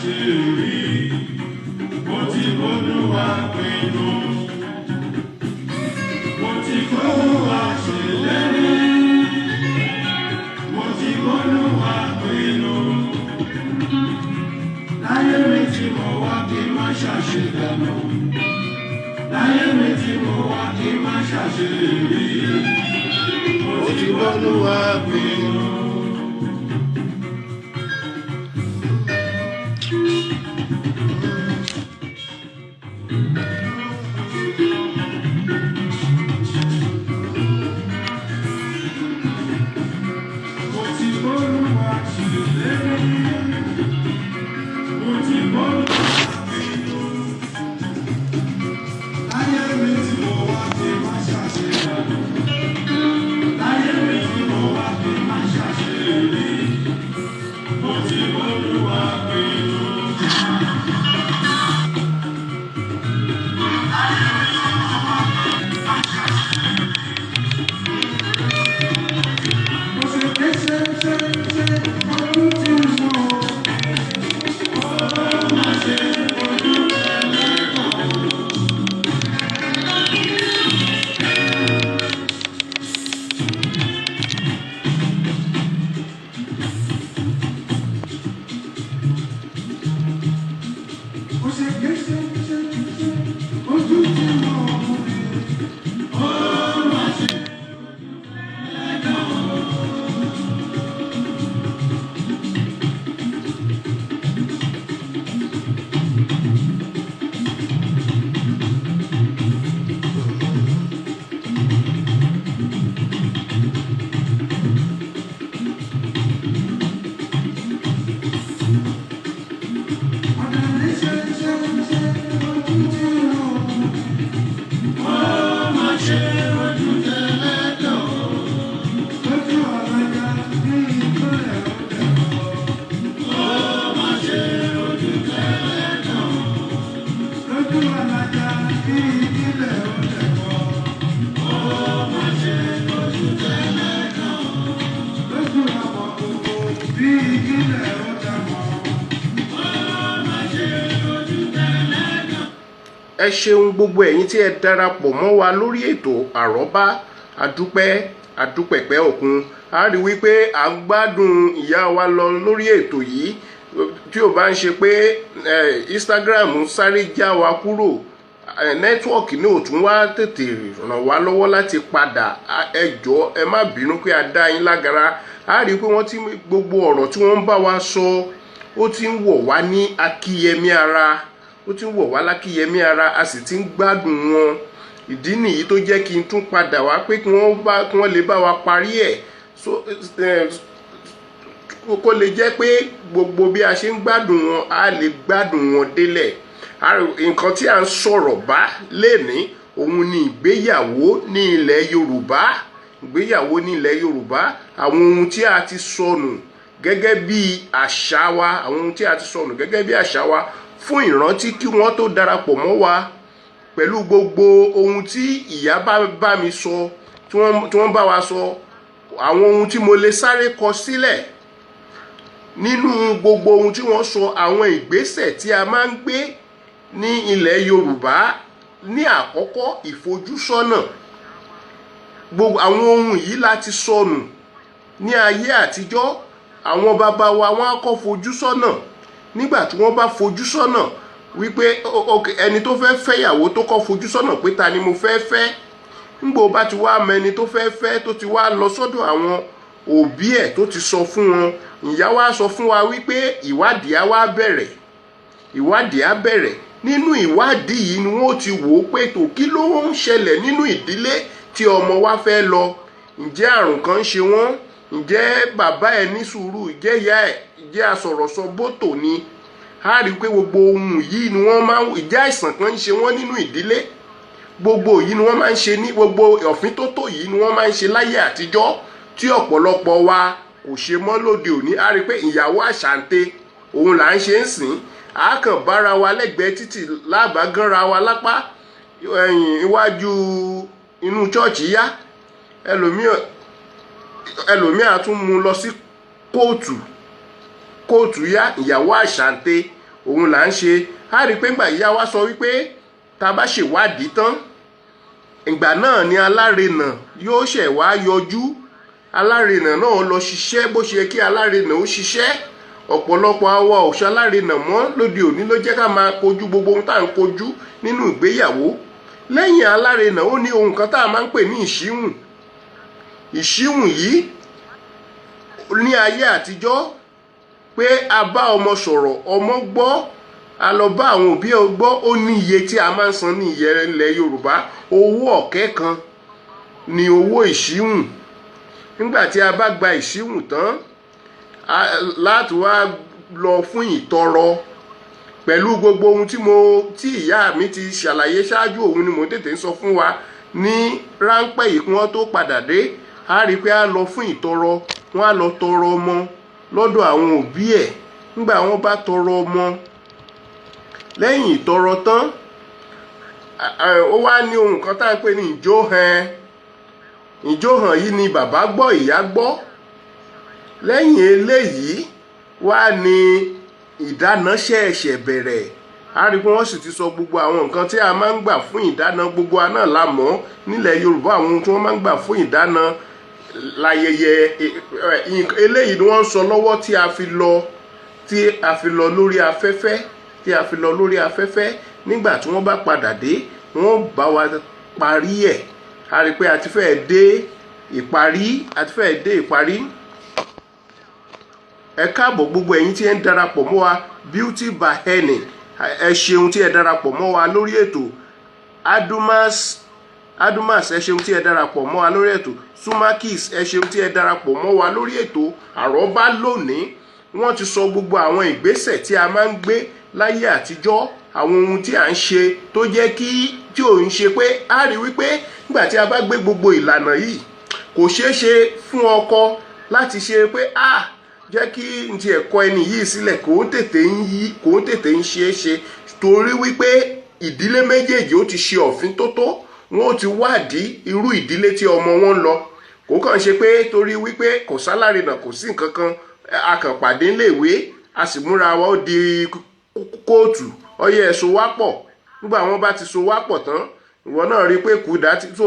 ṣàṣeyọrí. Mo ti bólúwa pinnu. Mo ti bólúwa ṣèlérí. Mo ti bólúwa pinnu. Láyé mi tí mo wá, kí n má ṣàṣedànù. Láyé mi tí mo wá, kí n má ṣàṣeyọrí. Mo ti bólúwa pinnu. Mo ti bólúwa ṣèlérí. Mo ti bólúwa pinnu. Láyé mi tí mo wá, kí n má ṣàṣedànù. Láyé mi tí mo wá, kí n má ṣàṣeyọrí. Mo ti bólúwa pinnu. Mo ṣe ké ṣe ṣe ṣe ojú tí ń sọ. Ó má ṣe ojú ẹlẹ́kọ̀ọ́. Mo ṣe ké ṣe ṣe ṣe ojú tí ń mọ̀ mi. Ó má ṣe ẹlẹ́kọ̀ọ́. Ọ̀dàlẹ̀ ṣe ṣe ṣe ojú tí ń mọ̀ mi. Ó má ṣe ojú tẹlẹ́dọ̀. Lójú ọ̀làjà ní ìpínlẹ̀ ọ̀dẹ̀. Ó má ṣe ojú tẹlẹ́dọ̀. Lójú ọ̀làjà ní ìpínlẹ̀ ọ̀dẹ̀. Ó má ṣe ojú tẹlẹ́dọ̀. Lójú àwọn gbogbo bí ìpínlẹ̀ ọ̀dẹ̀. Ó má ṣe ojú tẹlẹ́dọ̀. Ẹ ṣeun gbogbo ẹ̀yin tí ẹ darapọ̀ mọ́ wa lórí ètò Àrọ́bá. Àdúpẹ́, àdúpẹ̀pẹ́ òkun. A rí wípé à ń gbádùn ìyá wa lọ lórí ètò yìí. Tí ò bá ń ṣe pé Instagram sáré já wa kúrò, network ní ò tún wá tètè ràn wá lọ́wọ́ láti padà. Ẹ jọ̀ọ́, ẹ má bínú pé a dá yín lágara. A rí i pé wọ́n ti gbogbo ọ̀rọ̀ tí wọ́n ń bá wa sọ, ó ti ń wọ̀ wá ní akíyẹmí ara, ó ti ń wọ̀ wá lákíyẹmí ara, a sì ti ń gbádùn wọn. Ìdí nìyí tó jẹ́ kí n tún padà wá pé kí wọ́n lè bá wa parí ẹ̀, so kó lè jẹ́ pé gbogbo bí a ṣe ń gbádùn wọn, a lè gbádùn wọn délẹ̀. Nǹkan tí a ń sọ̀rọ̀ bá lénìí, òun ni ìgbéyàwó ní ilẹ̀ Yorùbá. Ìgbéyàwó ní ilẹ̀ Yorùbá, àwọn ohun tí a ti sọnù gẹ́gẹ́ bí àṣà wa, àwọn ohun tí a ti sọnù gẹ́gẹ́ bí àṣà wa. Fún ìrántí kí wọ́n tó darapọ̀ mọ́ wa, pẹ̀lú gbogbo ohun tí ìyá bá mi sọ, tí wọ́n bá wa sọ, àwọn ohun tí mo lè sáré kọ sílẹ̀ nínú gbogbo ohun tí wọ́n sọ, àwọn ìgbésẹ̀ tí a máa ń gbé ní ilẹ̀ Yorùbá ní àkọ́kọ́, ìfojúsọ́nà. Gbogbo àwọn ohun yìí láti sọnù. Ní ayé àtijọ́, àwọn bàbá wa, wọ́n á kọ́ fojú sọ́nà. Nígbà tí wọ́n bá fojú sọ́nà wípé ok, ẹni tó fẹ́ fẹ́yàwó, tó kọ́ fojú sọ́nà pé ta ni mo fẹ́ fẹ́, ńgbò bá ti wá mẹni tó fẹ́ fẹ́, tó ti wá lọ sọ́dọ̀ àwọn òbí ẹ̀, tó ti sọ fún wọn, ìyá wa sọ fún wa wípé ìwádìí á wá bẹ̀rẹ̀. Ìwádìí á bẹ̀rẹ̀. Nínú ìwádìí yìí ni wọ́n ti wò ó pé tó, kí ló ń ṣẹlẹ̀ nínú ìdílé tí ọmọ wa fẹ́ lọ? Ǹjẹ́ àrùn kan ń ṣe wọ́n? Ǹjẹ́ bàbá ẹ̀ ní sùúrù? Ǹjẹ́ ìyá ẹ̀ ǹjẹ́ asọ̀rọ̀sọ bótò ni? A rí i pé gbogbo ohun yìí ni wọ́n máa ń, ìjẹ́ àìsàn kan ń ṣe wọ́n nínú ìdílé? Gbogbo yìí ni wọ́n máa ń ṣe ní gbogbo ọ̀fíntótó yìí ni wọ́n máa ń ṣe láyé àtijọ́, tí ọ̀pọ̀lọpọ̀ wa kò ṣe mọ́ lóde òní. A rí i pé ìyàwó àṣàǹtẹ̀ òun là ń ṣe ń sìn. A kàn bára wa lẹ́gbẹ̀ẹ́ títì, lábàgánra wa lápá ẹ̀yìn iwájú inú chọ́ọ̀chì yá. Ẹlòmíì á tún mú lọ sí kóòtù. Kóòtù yá, ìyàwó àṣàǹtẹ̀. Òun là ń ṣe. A rí i pé ńgbà ìyá wa sọ wípé tá a bá ṣèwádìí tán, ìgbà náà ni alárinà yóò ṣẹ̀ wá yọjú. Alárinà náà lọ ṣiṣẹ́ bó ṣe yẹ kí alárinà ó ṣiṣẹ́. Ọ̀pọ̀lọpọ̀ àwa ò ṣalárinà mọ́ lóde òní ló jẹ́ ká máa kojú gbogbo ohun tá à ń kojú nínú ìgbéyàwó. Lẹ́yìn alárinà, ó ní ohun kan tá a máa ń pè ní ìṣíhùn. Ìṣíhùn yìí ní ayé àtijọ́, pé a bá ọmọ sọ̀rọ̀, ọmọ gbọ́, a lọ bá àwọn òbí ẹ gbọ́, ó ní iye tí a máa ń san ní ilẹ̀ Yorùbá. Owó 40,000 ni owó ìṣíhùn. Nígbà tí a bá gba ìṣíhùn tán, láti wá lọ fún ìtọrọ pẹ̀lú gbogbo ohun tí mo tí ìyá mi ti ṣàlàyé ṣáájú, òun ni mo tètè ń sọ fún wa ní ráńpẹ́ yìí kí wọ́n tó padà dé. A rí i pé a lọ fún ìtọrọ, wọ́n á lọ tọrọ ọmọ lọ́dọ̀ àwọn òbí ẹ̀. Nígbà wọ́n bá tọrọ ọmọ, lẹ́yìn ìtọrọ tán, ó wá ní ohun kan tá à ń pè ní ìjóhàn. Ìjóhàn yìí ni bàbá gbọ́, ìyá gbọ́. Lẹ́yìn eléyìí wá ní ìdáná ṣẹ̀ṣẹ̀ bẹ̀rẹ̀. A rí i pé wọ́n sì ti sọ gbogbo àwọn nǹkan tí a máa ń gbà fún ìdáná. Gbogbo wa náà la mọ̀ nílẹ̀ Yorùbá, àwọn ohun tí wọ́n máa ń gbà fún ìdáná láyẹyẹ eléyìí ni wọ́n ń sọ lọ́wọ́ tí a fi lọ lórí afẹ́fẹ́, tí a fi lọ lórí afẹ́fẹ́. Nígbà tí wọ́n bá padà dé, wọ́n bá wa parí ẹ̀. A rí i pé a ti fẹ́ dé ìparí, a ti fẹ́ dé ìparí. Ẹ káàbọ̀, gbogbo ẹ̀yin tí ẹ ń darapọ̀ mọ́ wa. Beauty by Henny, ẹ ṣeun tí ẹ darapọ̀ mọ́ wa lórí ètò. Adumas Adumas, ẹ ṣeun tí ẹ darapọ̀ mọ́ wa lórí ètò. Sumakis, ẹ ṣeun tí ẹ darapọ̀ mọ́ wa lórí ètò àrọ́bá lónìí. Wọ́n ti sọ gbogbo àwọn ìgbésẹ̀ tí a máa ń gbé láyé àtijọ́, àwọn ohun tí à ń ṣe tó jẹ́ kí tí ò ń ṣe pé a rí wípé nígbà tí a bá gbé gbogbo ìlànà yìí, kò ṣeé ṣe fún ọkọ láti ṣe pé a jẹ́ kí n ti ẹ̀kọ́ ẹni yìí sílẹ̀. Kò ń tètè ń yí, kò ń tètè ń ṣeé ṣe, torí wípé ìdílé méjèèjì ó ti ṣe òfin tó tó, wọn ó ti wádìí irú ìdílé tí ọmọ wọn ń lọ. Kò kàn ṣe pé torí wípé kò sálárinà, kò sí nǹkan kan, a kàn pàdé níléèwé, a sì múra wa, ó di kóòtù, ọyẹ ẹ̀ so wá pọ̀. Nígbà wọn bá ti so wá pọ̀ tán, ìwọ náà rí i pé kùdà tí tó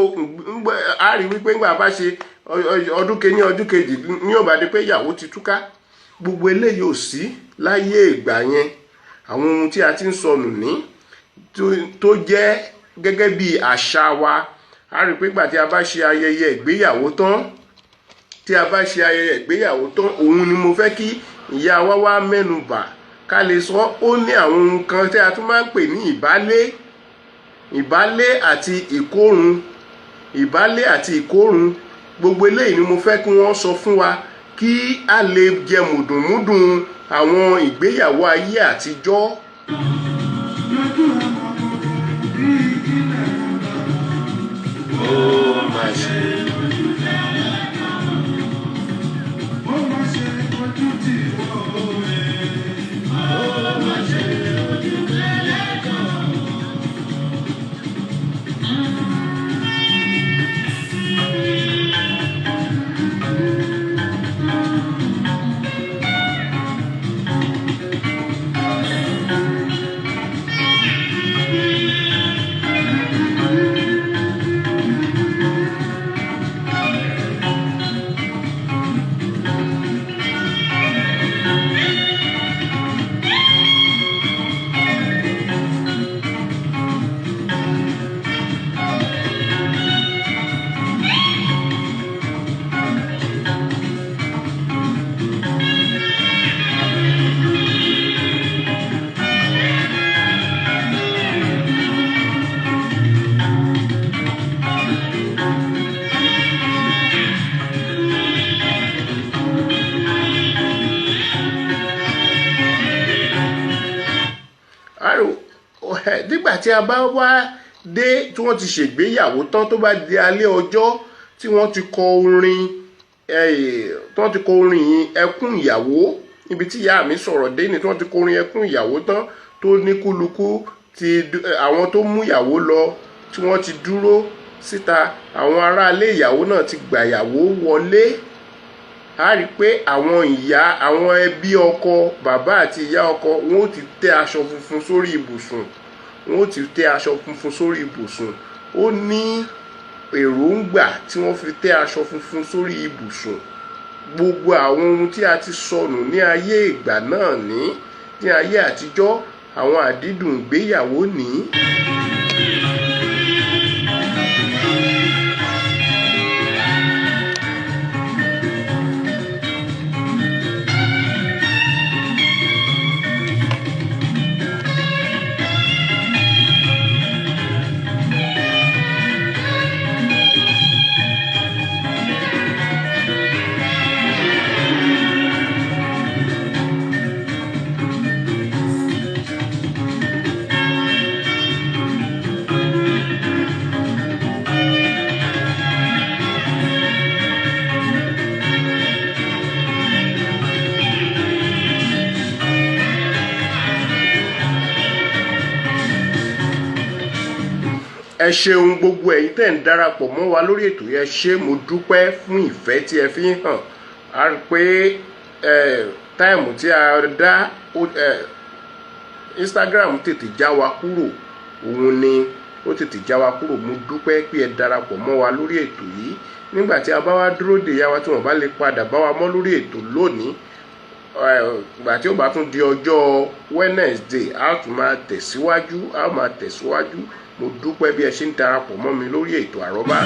a rí wípé ńgbà bá ṣe ọdún kìíní, ọdún kejì, ní ó bá di pé ìyàwó ti túká. Gbogbo eléyìí ò sí láyé ìgbà yẹn. Àwọn ohun tí a ti ń sọnù ní tó jẹ́ gẹ́gẹ́ bí àṣà wa, a rí i pé ìgbà tí a bá ṣe ayẹyẹ ìgbéyàwó tán, tí a bá ṣe ayẹyẹ ìgbéyàwó tán, òun ni mo fẹ́ kí ìyá wa wá mẹ́nu bà ká lè sọ. Ó ní àwọn ohun kan tí a tún máa ń pè ní ìbálé, ìbálé àti ìkórun, ìbálé àti ìkórun. Gbogbo eléyìí ni mo fẹ́ kí wọ́n sọ fún wa kí a lè jẹ mùdùnmúdùn àwọn ìgbéyàwó ayé àtijọ́. Lójú ọmọ bí ìpínlẹ̀ Ó mà ṣe. Ó má ṣe ojú tí ó rẹ̀. Ó má ṣe ojú tẹ́lẹ̀ kan. Àrò nígbà tí a bá wá dé tí wọ́n ti ṣègbéyàwó tán, tó bá di alẹ́ ọjọ́ tí wọ́n ti kọ orin, tí wọ́n ti kọ orin yìí, ẹkún ìyàwó, níbi tí ìyá mi sọ̀rọ̀ dé ni tí wọ́n ti kọ orin ẹkún ìyàwó tán, tó ní kúlukú ti àwọn tó mú ìyàwó lọ tí wọ́n ti dúró síta, àwọn aráalé ìyàwó náà ti gbàyàwó wọlé. A rí i pé àwọn ìyá, àwọn ẹbí ọkọ, bàbá àti ìyá ọkọ, wọn ó ti tẹ́ aṣọ funfun sórí ibùsùn, wọn ó ti tẹ́ aṣọ funfun sórí ibùsùn. Ó ní èròǹgbà tí wọ́n fi tẹ́ aṣọ funfun sórí ibùsùn. Gbogbo àwọn ohun tí a ti sọnù ní ayé ìgbà náà, ní ayé àtijọ́, àwọn àdídùn ìgbéyàwó ní. Ẹ ṣeun, gbogbo ẹ̀yin tẹ́ ń darapọ̀ mọ́ wa lórí ètò yẹn. Ṣé mo dúpẹ́ fún ìfẹ́ tí ẹ fi ń hàn. A rí pé time tí a dá, Instagram tètè já wa kúrò, òun ni ó tètè já wa kúrò. Mo dúpẹ́ pé ẹ darapọ̀ mọ́ wa lórí ètò yìí. Nígbà tí a bá wá dúró de ìyá wa, tí wọ́n bá lè padà bá wa mọ́ lórí ètò lónìí, ìgbà tí ó bá tún di ọjọ́ Wednesday, a tún máa tẹ̀síwájú, a máa tẹ̀síwájú. Mo dúpẹ́ bí ẹ ṣe ń darapọ̀ mọ́ mi lórí ètò àrọ́bá.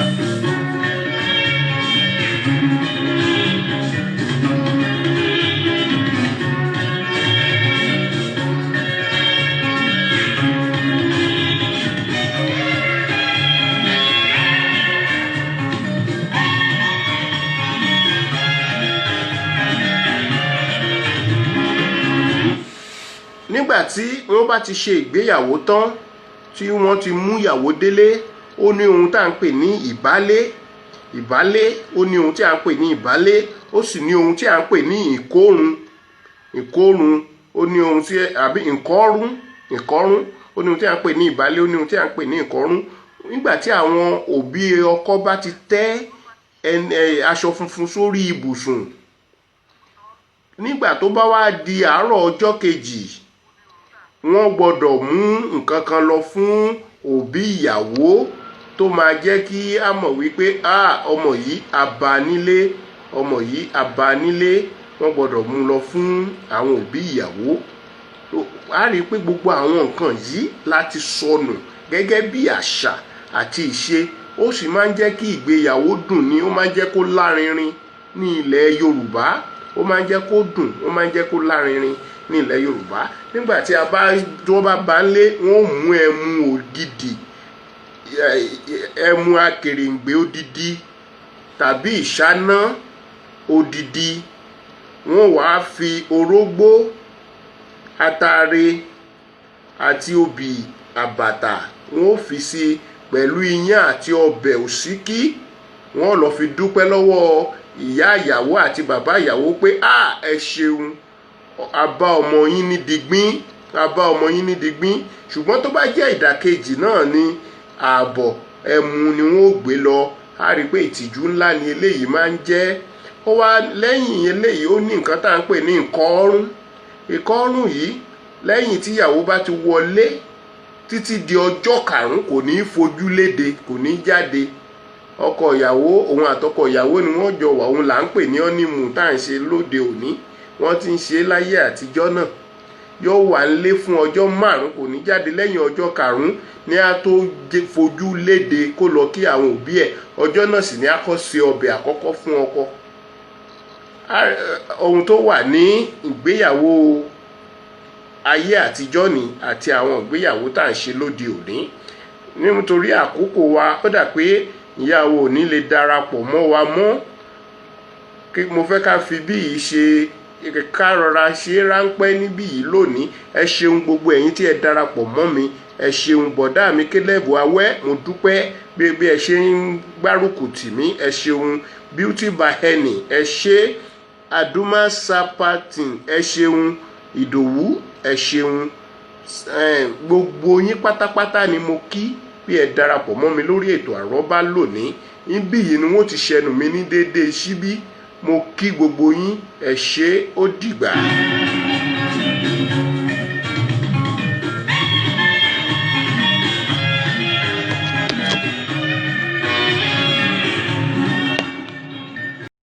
Nígbà tí wọ́n bá ti ṣe ìgbéyàwó tán, tí wọ́n ti mú ìyàwó délé, ó ní ohun tá à ń pè ní ìbálé. Ìbálé, ó ní ohun tí à ń pè ní ìbálé, ó sì ní ohun tí à ń pè ní ìkórun. Ìkórun, ó ní ohun tí àbí ìkọ́rún. Ìkọ́rún, ó ní ohun tí à ń pè ní ìbálé, ó ní ohun tí à ń pè ní ìkọ́rún. Nígbà tí àwọn òbí ọkọ bá ti tẹ́ aṣọ funfun sórí ibùsùn, nígbà tó bá wá di àárọ̀ ọjọ́ kejì, wọ́n gbọ́dọ̀ mú nǹkan kan lọ fún òbí ìyàwó tó máa jẹ́ kí a mọ̀ wípé, ah, ọmọ yìí a bá nílé, ọmọ yìí a bá nílé. Wọ́n gbọ́dọ̀ mú lọ fún àwọn òbí ìyàwó. A rí i pé gbogbo àwọn nǹkan yìí láti sọnù gẹ́gẹ́ bí àṣà àti ìṣe. Ó sì máa ń jẹ́ kí ìgbéyàwó dùn ni, ó máa ń jẹ́ kó lárinrin ní ilẹ̀ Yorùbá. Ó máa ń jẹ́ kó dùn, ó máa ń jẹ́ kó lárinrin ní ilẹ̀ Yorùbá. Nígbà tí a bá tí wọ́n bá bá ń lé, wọ́n ó mú ẹmu ògidì, ẹmu akèrèǹgbè odidi tàbí ìṣáná odidi. Wọ́n wàá fi orógbó, atare àti obì àbàtà, wọ́n ó fi sí pẹ̀lú iyán àti ọbẹ̀ òsíkí. Wọ́n lọ fi dúpẹ́ lọ́wọ́ ìyá ìyàwó àti bàbá ìyàwó pé, "A, ẹ ṣeun, a bá ọmọ yín ní digbín, a bá ọmọ yín ní digbín." Ṣùgbọ́n tó bá jẹ́ ìdàkejì náà ni, ààbọ̀ ẹmu ni wọ́n ó gbé lọ. A rí i pé ìtìjú ńlá ni eléyìí máa ń jẹ́. Ó wá lẹ́yìn eléyìí, ó ní nǹkan tá à ń pè ní ìkọ́rún. Ìkọ́rún yìí, lẹ́yìn tíyàwó bá ti wọlé títí di ọjọ́ karùn-ún, kò ní í fojú léde, kò ní í jáde. Ọkọ ìyàwó, òun àtọkọ ìyàwó ni wọ́n jọ wà. Òun là ń pè ní honeymoon tá à ń ṣe lóde òní. Wọ́n ti ń ṣe láyé àtijọ́ náà. Yóò wà nílé fún ọjọ́ 5, kò ní jáde. Lẹ́yìn ọjọ́ karùn-ún ní a tó fojú léde kó lọ kí àwọn òbí ẹ̀. Ọjọ́ náà sì ni a kọ́ ṣe ọbẹ̀ àkọ́kọ́ fún ọkọ. Ohun tó wà ní ìgbéyàwó ayé àtijọ́ ni àti àwọn ìgbéyàwó tá à ń ṣe lóde òní. Nítorí àkókò wa, ó dà pé ìyàwó ò ní lè darapọ̀ mọ́ wa mọ́. Kí mo fẹ́ ká fi bí yìí ṣe, ká rọra ṣe ráńpẹ́ níbí yìí lónìí. Ẹ ṣeun, gbogbo ẹ̀yin tí ẹ darapọ̀ mọ́ mi, ẹ ṣeun. Bọ̀dá mi Caleb Awẹ́, mo dúpẹ́ bí ẹ ṣe ń gbárùkù tì mí, ẹ ṣeun. Beauty by Henny, ẹ ṣé. Aduma Sapatin, ẹ ṣeun. Ìdòwú, ẹ ṣeun. Gbogbo yín pátápátá ni mo kí bí ẹ darapọ̀ mọ́ mi lórí ètò àrọ́bá lónìí. Níbí yìí ni wọ́n ti ṣẹnu mi ní déédéé síbí. Mo kí gbogbo yín, ẹ ṣé, ó dìgbà.